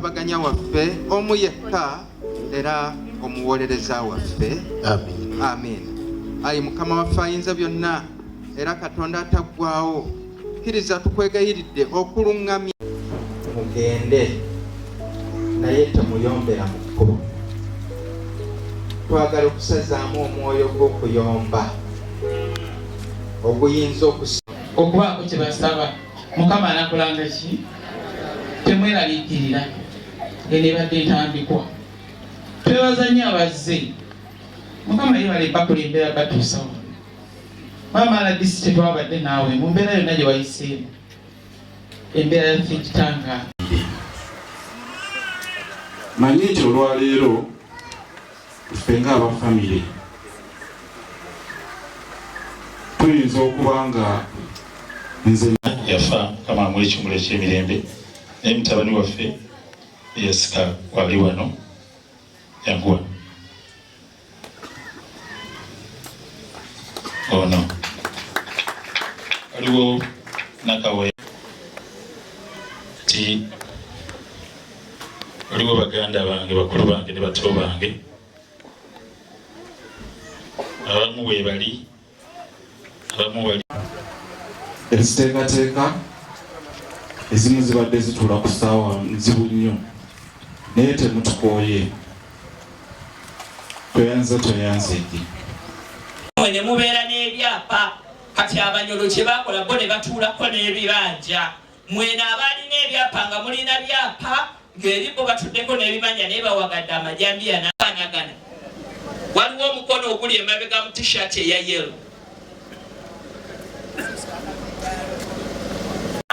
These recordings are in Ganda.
Omutabaganya waffe omu yekka era omuwolereza waffe. Amin. Amin. Ayi Mukama waffe ayinza byonna era Katonda ataggwaawo, kkiriza tukwegayiridde okuluŋŋamya. Mugende naye temuyombera mu kkubo. Twagala okusazaamu omwoyo gw'okuyomba oguyinza okus Okubaako kye basaba Mukama anakolanga ki? Temweraliikirira, eno ebadde ntandikwa. Twebaza nnyo abazze. Mukama yebale bakulembera batuusa wano. Maama RDC tetwabadde naawe mu mbeera yonna gye wayiseemu, embeera yaffe egitangaala. Manyi nti olwaleero ffe ng'aba famire tuyinza okuba nga nze yafa, Mukama amuwe ekiwummulo eky'emirembe, naye mutabani waffe eyasika wali wano yanguwa ono waliwo nakawe ti waliwo baganda bange, bakulu bange ne bato bange, abamu webali, abamu wali. Eziteekateeka ezimu zibadde zituula ku ssaawa nzibu nnyo, naye temutukooye. Tweyanza tweyanzeege. Mwe ne mubeera n'ebyapa. Kati Abanyolo kye bakola bo ne batuulako n'ebibanja. Mwena abaalina ebyapa nga mulina byapa ng'eri bo batuddeko n'ebibanja naye bawagadde amajambiya n'abanagana. Waliwo omukono oguli emabega mu t-shirt eya yellow.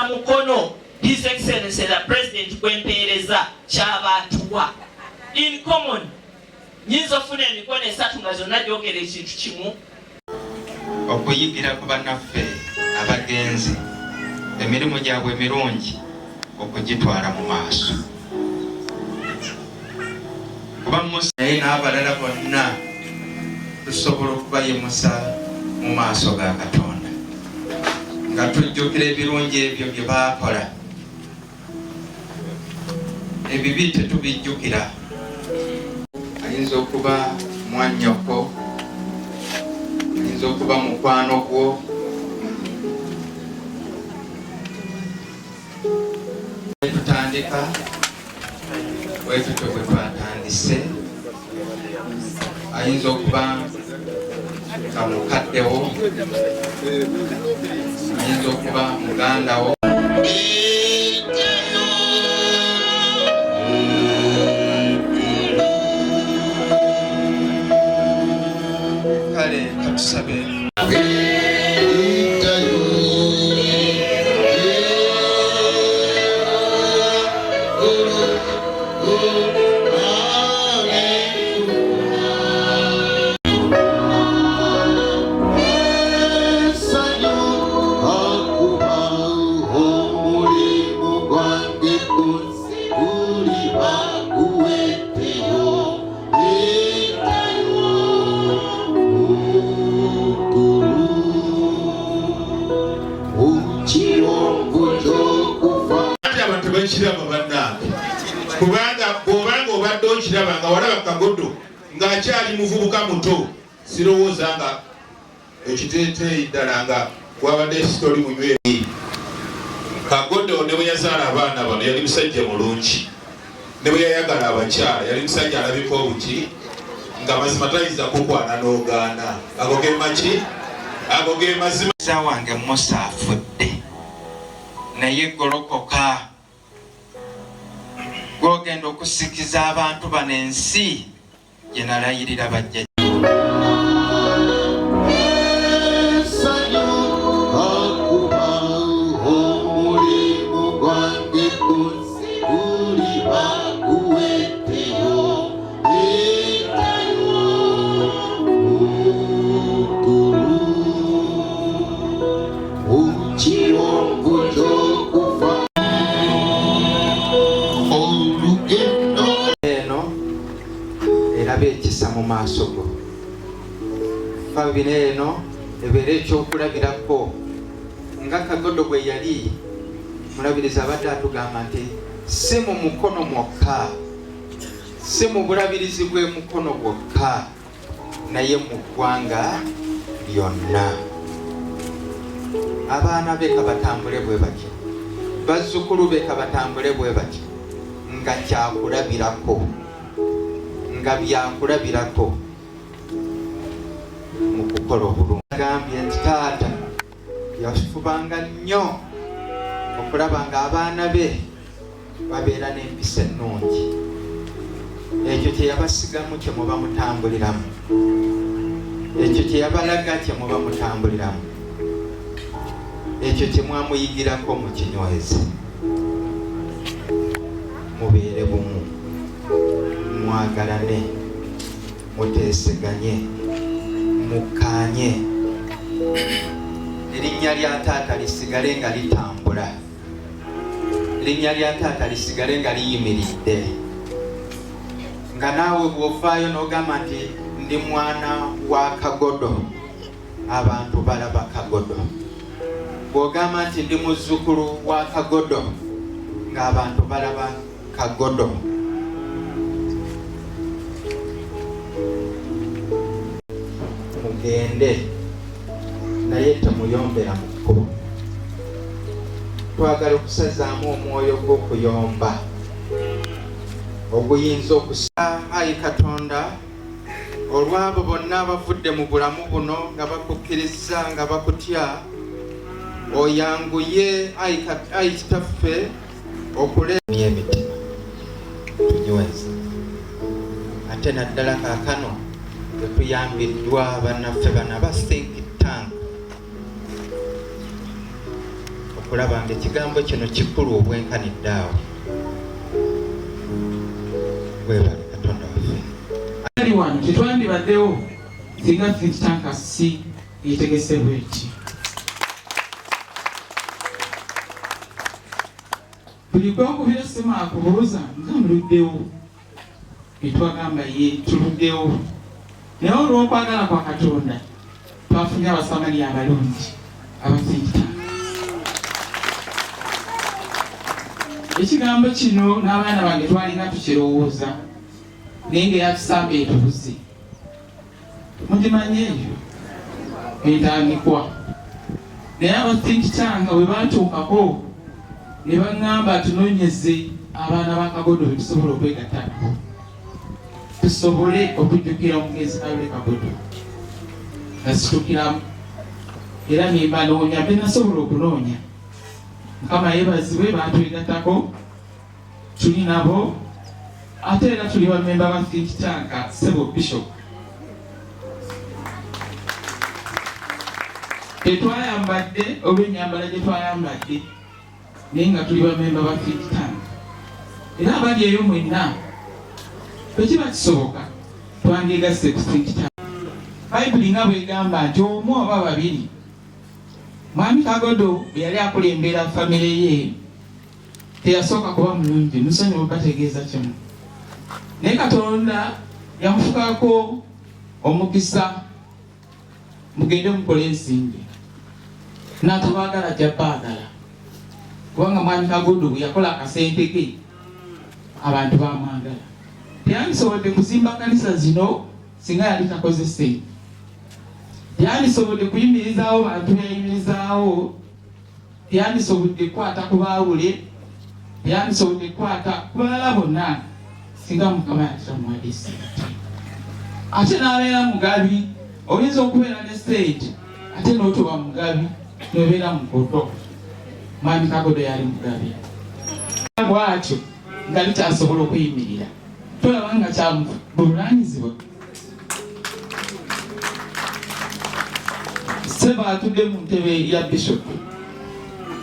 Mukono His Excellency the President gwempeereza ky'abaatuwa in common. Nyinza ofuna emikono esatu nga zonna gyogera ekintu kimu. Okuyigira ku bannaffe abagenzi emirimu gyabwe emirungi okugitwala mu maaso. Kuba Musa naye n'abalala bonna tusobola okubayimusa mu maaso ga Katonda nga tujjukira ebirungi ebyo bye baakola. Ebibi tetubijjukira. Ayinza okuba mwannyoko, ayinza okuba mukwano gwo. Tutandika bwe tutyo bwe twatandise. Ayinza okuba nga mukaddewo, ayinza okuba mugandawo. Kale katusabe. Abantu bakiraba bannange, kubanga bw'obanga obadde okiraba nga walaba Kagodo ng'akyali muvubuka muto, sirowooza nga ekiteeteeyi ddala nga gwabadde sitoli munyweeri. Kagodo ne bwe yazaala abaana bano yali musajja mulungi, ne bwe yayagala abakyala yali musajja alabika obuki nga mazima tayinza kukwana n'ogaana. Ago ge maki? Ago ge mazima. Za wange Musa afudde, naye golokoka, gw'ogenda okusikiza abantu bano ensi gye nalayirira bajjajja. Eno eraba ekisa mu maaso go. Famire eno ebeere ekyokulabirako nga Kagodo bwe yali. Mulabirizi abadde atugamba nti Si mu Mukono mwokka, si mu bulabirizi bw'e Mukono bwokka, naye mu ggwanga lyonna. Abaana be kabatambule bwe batyo, bazzukulu be kabatambule bwe batyo, nga kyakulabirako, nga byakulabirako mu kukola obulungi. Agambye nti taata yafubanga nnyo okulaba ng'abaana be babeera n'empisa ennungi. Ekyo kye yabasigamu kye muba mutambuliramu, ekyo kye yabalaga kye muba mutambuliramu, ekyo kye mwamuyigirako mukinyweze. Mubeere bumu, mwagalane, muteeseganye, mukkaanye, erinnya lya taata lisigale nga litambula, erinnya lya taata lisigale nga liyimiridde, nga naawe bw'ofaayo n'ogamba nti ndi mwana wa Kagodo, abantu balaba Kagodo. Bw'ogamba nti ndi muzzukulu wa Kagodo, ng'abantu balaba Kagodo. Mugende naye temuyombera mu kkubo. Twagala okusazaamu omwoyo gw'okuyomba oguyinza okusa. Ayi Katonda, olw'abo bonna abavudde mu bulamu buno nga bakukkirizza, nga bakutya, oyanguye ayi Kitaffe okuleemya emitima tunyweze, ate naddala kaakano bwe tuyambiddwa bannaffe bano aba think tank okulaba nga ekigambo kino kikulu obwenkanidde awo. Webale Katonda waffe. Ali wano tetwandibaddewo singa think tank si yetegese bweti. Buli gwakubira essimu akubuuza nga muluddewo, etwagamba ye tuluddewo, naye olw'okwagala kwa Katonda twafunye abasamaliya abalungi aba think tank. Ekigambo kino n'abaana bange twalina tukirowooza, naye nga eyatusamba etubuze. Mugimanyi eyo entandikwa, naye aba think tank bwe batuukako ne baŋŋamba tunoonyeze abaana ba Kagodo be tusobola okwegatta nabo tusobole okujjukira omugenzi Kalule Kagodo. Nasitukiramu era nemba noonya be nasobola okunoonya. Mukama yeebazibwe, batwegattako, tuli nabo, ate era tuli bamemba ba think tank. Sebo Bishop, tetwayambadde olw'ennyambala gye twayambadde, naye nga tuli bamemba ba think tank. Era abali eyo mwenna, bwe kiba kisoboka twandyegasse ku think tank. Bayibuli nga bwegamba nti omu oba babiri. Mwami Kagodo bwe yali akulembera famire ye teyasooka kuba mulungi, musonyiwe bategeeza kimu, naye Katonda yamufukako omukisa. Mugende mukole ensimbi, n'atabaagala ajja baagala, kubanga mwami Kagodo bwe yakola akasente ke abantu bamwagala. Teyandisobodde kuzimba kanisa zino singa yali takoze ssente, teyandisobodde kuyimirizaawo bantu beyayimirizaawo, teyandisobodde kukwata ku baawule, teyandisobodde kukwata ku balala bonna singa Mukama yali tamuwadde ssente. Ate n'abeera mugabi. Oyinza okubeera ne ssente ate n'otoba mugabi, n'obeera mugodo. Mwami Kagodo yali mugabi bw'atyo nga likyasobola okuyimirira, tolaba nga kyabuvunanyizibwa. Seba atudde mu ntebe ya bishop,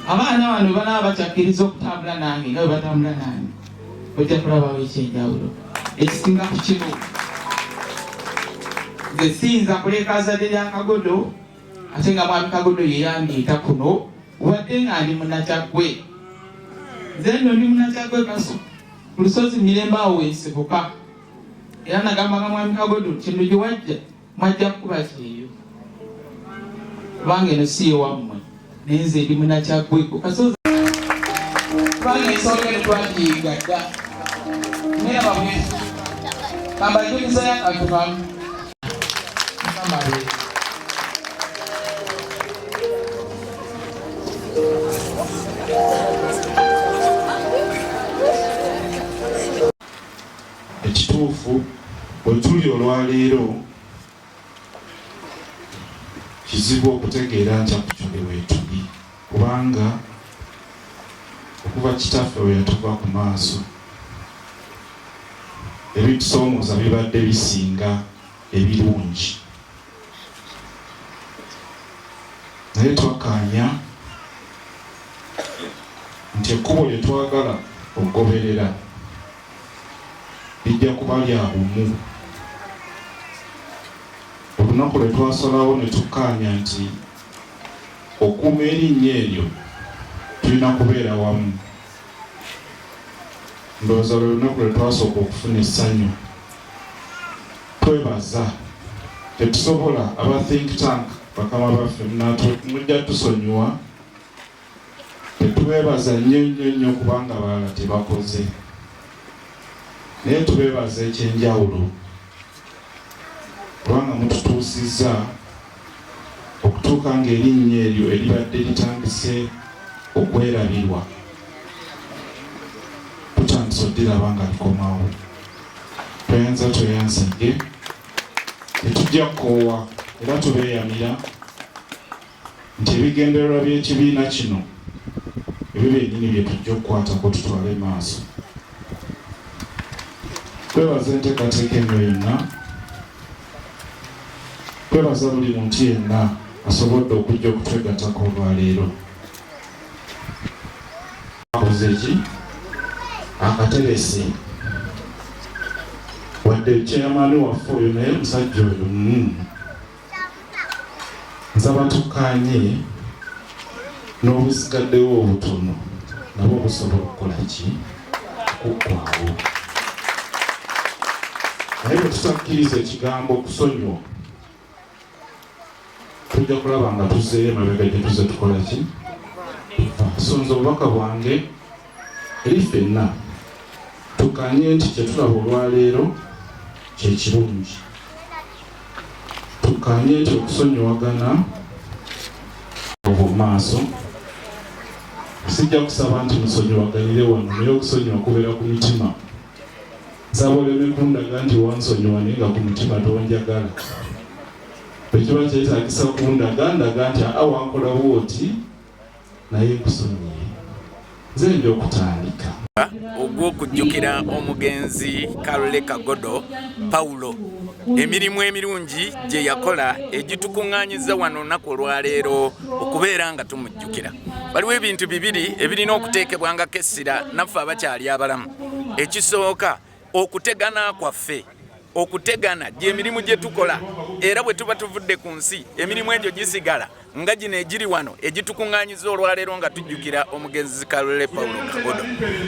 abaana bano banaaba bakyakkiriza okutambula nange nga bwe batambula nange, ojja kulabawo ekyenjawulo ekisinga ku kino. Nze siyinza kuleka zadde lya Kagodo, ate nga mwami Kagodo yeyandiita kuno, wadde nga ndi Munakyaggwe. Nze nno ndi Munakyaggwe Kaso ku lusozi Mirembe, awo wensibuka. Era nagambanga mwami Kagodo kino gye wajja mwajja kukuba kyeyo, kubanga eno si yewammwe, naye nze ndi Munakyaggwe ku kasozi. Kubanga ensonga eno twagiyiga dda. Neraba bwe kambajulizayo akantu kamu. Mukama abeere. Ekituufu bwe tuli olwaleero kizibu okutegeera nti actually weetuli kubanga okuva kitaffe we yatuva ku maaso ebitusoomooza bibadde bisinga ebirungi naye twakkaanya nti ekkubo lye twagala okugoberera lijja kuba lya bumu. Olunaku lwe twasalawo ne tukkaanya nti okukuuma erinnya eryo tulina kubeera wamu, ndowooza lwe lunaku lwe twasooka okufuna essanyu. Twebaza tetusobola aba think tank bakama baffe mujja tusonyiwa Tetubeebaza nnyo nnyo nnyo kubanga abalala tebakoze, naye tubeebaza eky'enjawulo kubanga mututuusizza okutuuka ng'erinnya eryo eribadde litandise okwerabirwa tutandise odiraba nga likomawo. Tweyanza tweyanzige, tetujja kukoowa era tubeeyamira nti ebigendererwa by'ekibiina kino ebyo byennyini bye tujja okukwatako tutwale maaso. Twebaza enteekateeka eno yonna, twebaza buli muntu yenna asobodde okujja okutwegattako olwaleero. Akoze ki akaterese wadde chairman waffe oyo naye omusajja oyo mm. Nsaba tukkaanye n'obusigaddewo obutono nabwo busobola okukola ki okuggwawo naye bwe tutakkiriza ekigambo okusonyiwa tujja kulaba nga tuzzeeyo emabega gye tuzze tukola ki so nze obubaka bwange eri ffenna tukkaanye nti kye tulaba olwaleero kye kirungi Tukkaanye nti okusonyiwagana mu maaso sijja kusaba nti musonyiwaganire wano naye okusonyiwa kubeera ku mitima. Nsaba oleme kundaga nti wansonyiwa naye nga ku mutima tonjagala. Bwe kiba kyetaagisa kundaga ndaga nti aa wankola bw'oti naye nkusonyiye. Nze nja okutandika. Ogw'okujjukira omugenzi Kalule Kagodo Paulo emirimu emirungi gye yakola egitukuŋŋaanyiza wano olunaku olwaleero okubeera nga tumujjukira. Waliwo ebintu bibiri ebirina okuteekebwangako essira naffe abakyali abalamu. Ekisooka, okutegana kwaffe okutegana gyemirimu gye tukola era bwe tuba tuvudde ku nsi emirimu egyo gisigala nga gino egiri wano egitukuŋŋaanyiza olwaleero nga tujjukira omugenzi Kalole Paulo Kagodo.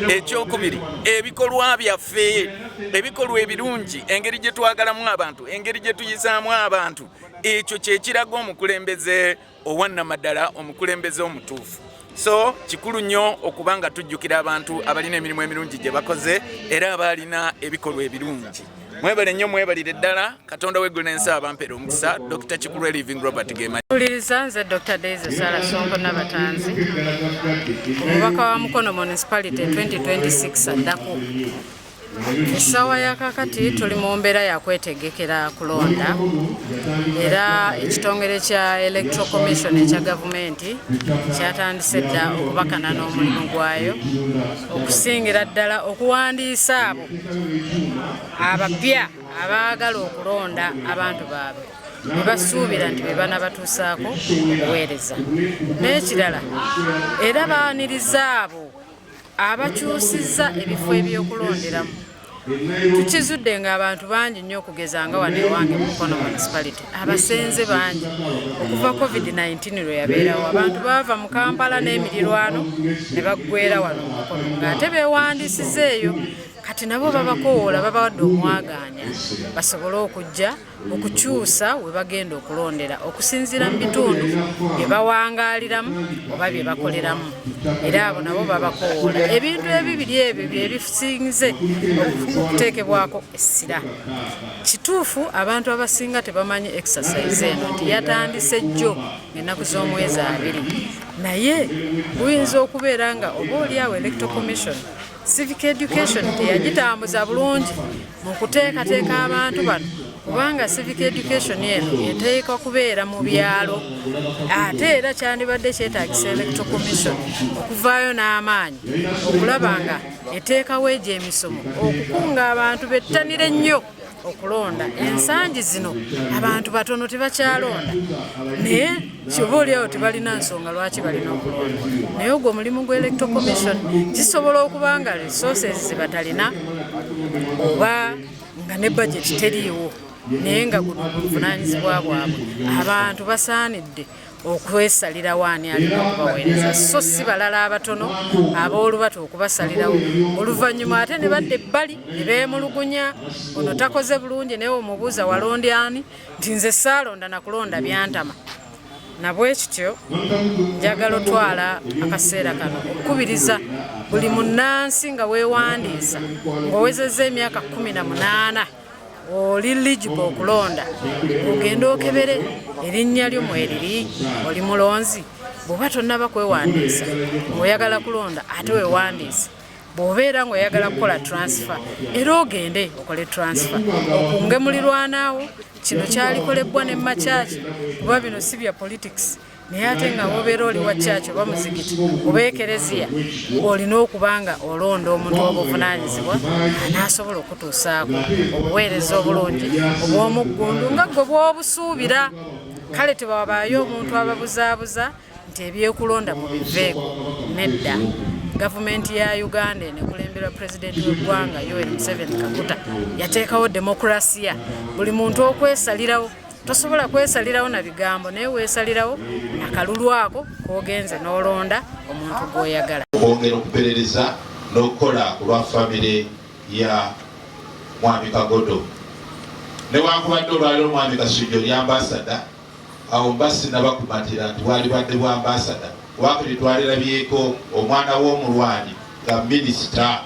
Ekyokubiri, ebikolwa byaffe, ebikolwa ebirungi, engeri gye twagalamu abantu, engeri gye tuyisaamu abantu, ekyo kye kiraga omukulembeze owannamaddala, omukulembeze omutuufu. So kikulu nnyo okuba nga tujjukira abantu abalina emirimu emirungi gye bakoze era abaalina ebikolwa ebirungi. Mwebale nnyo, mwebalire ddala. Katonda w'eggulu n'ensi abampere omukisa. Dr. Kikulwe Living Robert Gema. Tuliriza nze Dr. Daisy Sala Sonko Nabatanzi, omubaka wa Mukono Municipality 2026 addako. Essaawa ya kakati tuli mu mbeera ya kwetegekera kulonda era ekitongole kya Electoral Commission ekya gavumenti kyatandise dda okubakana n'omulimu gwayo okusingira ddala okuwandiisa abo abapya abaagala okulonda abantu baabwe be basuubira nti be banabatuusaako obuweereza. N'ekirala era baaniriza abo abakyusizza ebifo ebyokulonderamu. Tukizudde nga abantu bangi nnyo okugeza nga wano ewange mu Mukono Municipality abasenze bangi okuva COVID-19 lwe yabeerawo abantu baava mu Kampala n'emirirwano ne baggwera wano mu Mukono ng'ate beewandiisiza eyo. Kati nabo babakowoola, babawadde omwagaanya basobole okujja okukyusa we bagenda okulondera okusinziira mu bitundu bye bawangaaliramu oba bye bakoleramu. Era abo nabo babakowoola. Ebintu ebibiri ebyo bye bisinze okuteekebwako essira. Kituufu abantu abasinga tebamanyi exercise eno nti yatandise jjo ng'ennaku z'omwezi 20, naye guyinza okubeera nga oba oliawo Electoral Commission civic education teyagitambuza bulungi mu kuteekateeka abantu bano, kubanga civic education eno eteekwa kubeera mu byalo. Ate era kyandibadde kyetaagisa Electoral Commission okuvaayo n'amaanyi okulaba nga eteekawo egyo emisomo okukunga abantu bettanire nnyo okulonda. Ensangi zino abantu batono tebakyalonda, naye kyoba oliawo tebalina nsonga lwaki balina okulonda. Naye ogwo omulimu gwa Electoral Commission, kisobola okuba nga resources zebatalina oba nga ne budget teriiwo, naye nga guno buvunaanyizibwa bwabwe. Abantu basaanidde okwesalirawo ani alina okubaweereza, so si balala abatono ab'olubatu okubasalirawo, oluvannyuma ate ne badda ebbali ne beemulugunya, ono takoze bulungi. Naye omubuuza, walonda ani? Nti nze saalonda, nakulonda byantama. Nabwekityo njagala otwala akaseera kano okukubiriza buli munnansi nga weewandiisa ng'owezezza emyaka 18, oli eligible okulonda, ogende okebere erinnya lyo mweriri, oli mulonzi. Bw'oba tonnaba kwewandiisa ng'oyagala kulonda, ate weewandiise. Bw'obeera ng'oyagala kukola transfer, era ogende okole transfer, okunge mulirwanaawo. Kino kyalikolebwa ne makyaki, kuba bino si bya politics, naye ate nga wobeera oli wa kyaki oba muzikiti oba ekereziya, olina okuba nga olonda omuntu obuvunaanyizibwa anaasobola okutuusaako obuweereza obulungi obw'omuggundu nga gwe bw'obusuubira. Kale tewabaayo omuntu ababuzaabuza nti ebyekulonda mubiveeko. Nedda, gavumenti ya Uganda eno ekulemberwa pulezidenti w'eggwanga Yoweri Museveni Kaguta yateekawo demokurasiya, buli muntu okwesalirawo. Tosobola kwesalirawo na bigambo, naye weesalirawo nakalulu ako k'ogenze n'olonda omuntu gw'oyagala. Okwongera okuperereza n'okukola ku lwa famire ya Mwami Kagodo, newankubadde olwaleero Mwami Kasujja oli ambasada, awo mba sinnabakumatira nti bwalibadde bwa ambasada, wakiri twalirabyeko omwana w'omulwanyi nga minisita.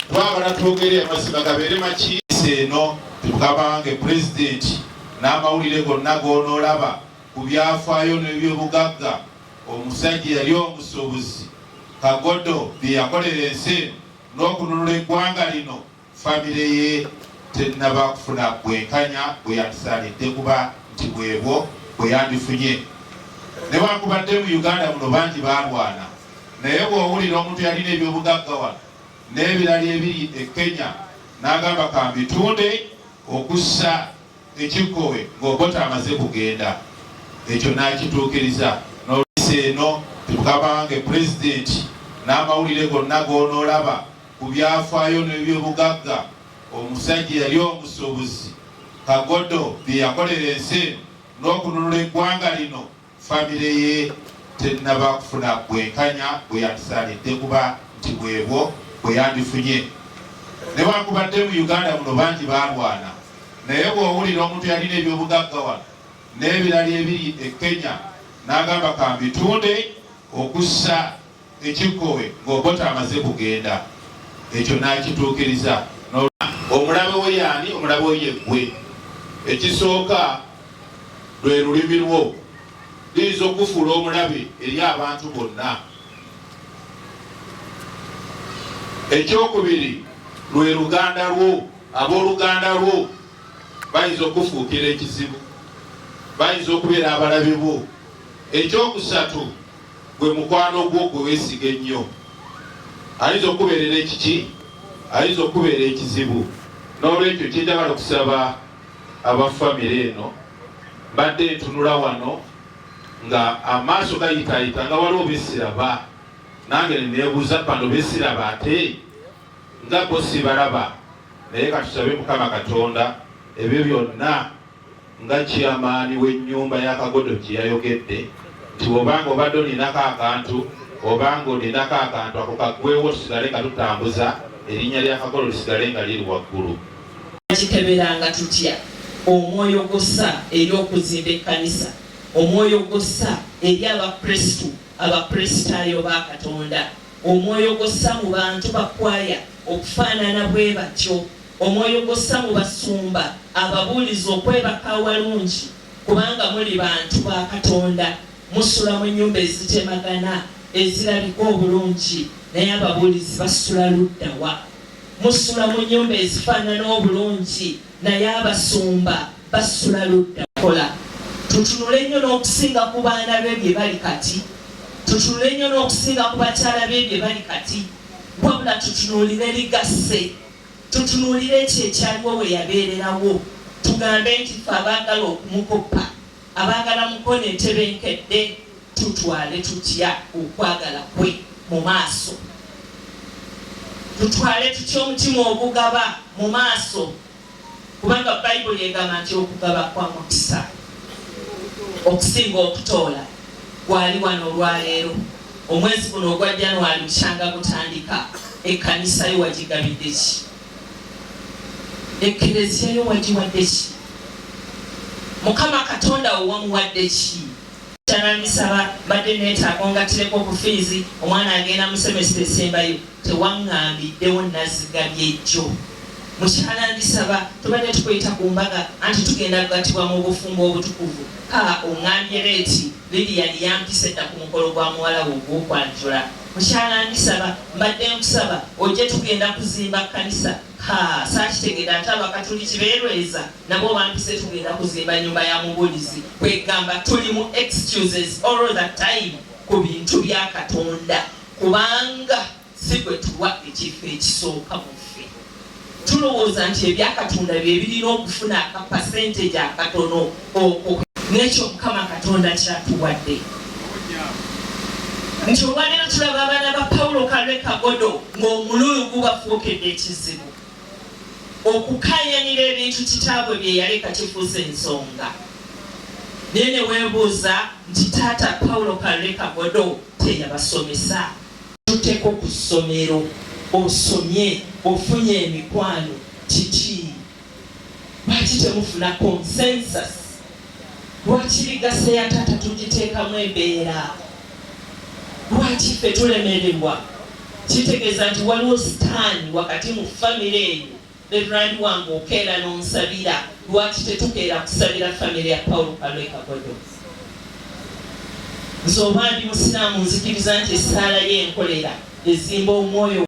Twagala twogere amazima gabeere makiisi eno mukama wange pulezidenti n'amawulire gonna g'onoolaba ku byafaayo n'ebyobugagga omusajja yali omusuubuzi Kagodo bye yakolera ensi eno n'okununula eggwanga lino, famire ye tennaba kufuna bwenkanya bwe yandisaanidde kuba nti bwebwo bwe yandifunye. Newankubadde mu Uganda muno bangi baalwana, naye bw'owulira omuntu yalina ebyobugagga wano n'ebirala ebiri e Kenya n'agamba kambitunde okussa ekikkowe ng'Obote amaze kugenda, ekyo n'akituukiriza. N'olwisa eno mukama wange pulezidenti n'amawulire gonna g'onoolaba ku byafaayo n'ebyobugagga omusajja yali omusuubuzi Kagodo bye yakolera ensi eno n'okununula eggwanga lino, famire ye tennaba kufuna bwenkanya bwe yandisaanidde kuba nti bwebwo bwe yandifunye. Newankubadde mu Uganda muno bangi baalwana, naye bw'owulira omuntu yalina ebyobugagga wano n'ebirala ebiri e Kenya n'agamba kambitunde okussa ekikkowe ng'Obote amaze kugenda, ekyo n'akituukiriza. Omulabe we yaani? Omulabe we ye ggwe. Ekisooka lwe lulimi lwo, luyinza okukufuula omulabe eri abantu bonna. Ekyokubiri lwe luganda lwo, abooluganda lwo bayinza okukufuukira ekizibu, bayinza okubeera abalabe bo. Ekyokusatu gwe mukwano gwo gwe weesiga ennyo, ayinza okukubeerera ekiki, ayinza okukubeera ekizibu. N'olwekyo kye njagala okusaba aba famire eno, mbadde ntunula wano nga amaaso gayitaayita nga waliwo besiraba, nange ne neebuuza bano besiraba ate nga bo sibalaba, naye katusabe Mukama Katonda ebyo byonna nga chairman w'ennyumba ya Kagodo gye yayogedde nti bw'obanga obadde oninako akantu, obanga oninako akantu ako kaggwewo, tusigale nga tutambuza. Erinnya lya Kagodo lisigale nga liri waggulu. Kikeberanga tutya omwoyo gw'ossa eri okuzimba ekkanisa, omwoyo gw'ossa eri Abakristu, Abakristaayo ba Katonda, omwoyo gw'ossa mu bantu ba kwaya okufaanana bwe batyo, omwoyo gw'ossa mu basumba, ababuulizi okwebaka awalungi, kubanga muli bantu ba Katonda, musula mu nnyumba ezitemagana, ezirabika obulungi, naye ababuulizi basula ludda wa? Musula mu nnyumba ezifaanana obulungi, naye abasumba basula ludda kola? Tutunule nnyo n'okusinga ku baana be bye bali kati, tutunule nnyo n'okusinga ku bakyala be bye bali kati, wabula tutunuulire ligasse, tutunuulire ekyo ekyaliwo we yabeererawo, tugambe nti ffe abaagala okumukoppa, abaagala Mukono etebenkedde, tutwale tutya okwagala kwe mu maaso? Tutwale tutya omutima ogugaba mu maaso? Kubanga Bayibuli egamba nti okugaba kwa mukisa okusinga okutoola. Gwali wano olwaleero, omwezi guno ogwa January bukyanga gutandika, ekkanisa yo wagigabidde ki? Ekkereziya yo wagiwadde ki? Mukama Katonda wo wamuwadde ki? Kyanandisaba mbadde neetaaga ongattireko ku fiizi, omwana agenda mu semesita esembayo, tewaŋŋambiddewo nazigabye jjo. Mukyala Ndisaba tubadde tukuyita ku mbaga anti tugenda kugattibwa mu bufumbo obutukuvu. Haa oŋŋambye leeti, Lilian yampise dda ku mukolo gwa muwala we ogw'okwanjula. Mukyala Ndisaba mbadde nkusaba ojje tugenda kuzimba kkanisa. Haa saakitegedde ate Abakatuliki b'e Lweza nabo bampise tugenda kuzimba nnyumba ya mubuulizi. Kwegamba tuli mu excuses all the time ku bintu bya Katonda kubanga si gwe tuwa ekifo ekisooka mu ffe. Tulowooza nti ebya Katonda bye birina okufuna aka percentage akatono okwo n'ekyo Mukama Katonda ky'atuwadde. Nti olwaleero tulaba abaana ba Paulo Kalwe Kagodo ng'omululu gubafuukidde ekizibu. Okukaayanira ebintu kitaabwe bye yaleka kifuuse ensonga. Naye ne weebuuza nti taata Paulo Kalwe Kagodo teyabasomesa? Tuteko ku ssomero, osomye, ofunye emikwano, kiki? Lwaki temufuna consensus? Lwaki legacy ya taata tugiteekamu embeera? Lwaki ffe tulemererwa? Kitegeeza nti waliwo sitaani wakati mu famire eyo. Reverand wange okeera n'onsabira, lwaki tetukeera kusabira famire ya Paul Kalwe Kagodo? Nze oba ndi Musiraamu nzikiriza nti essaala ye enkolera ezimba omwoyo.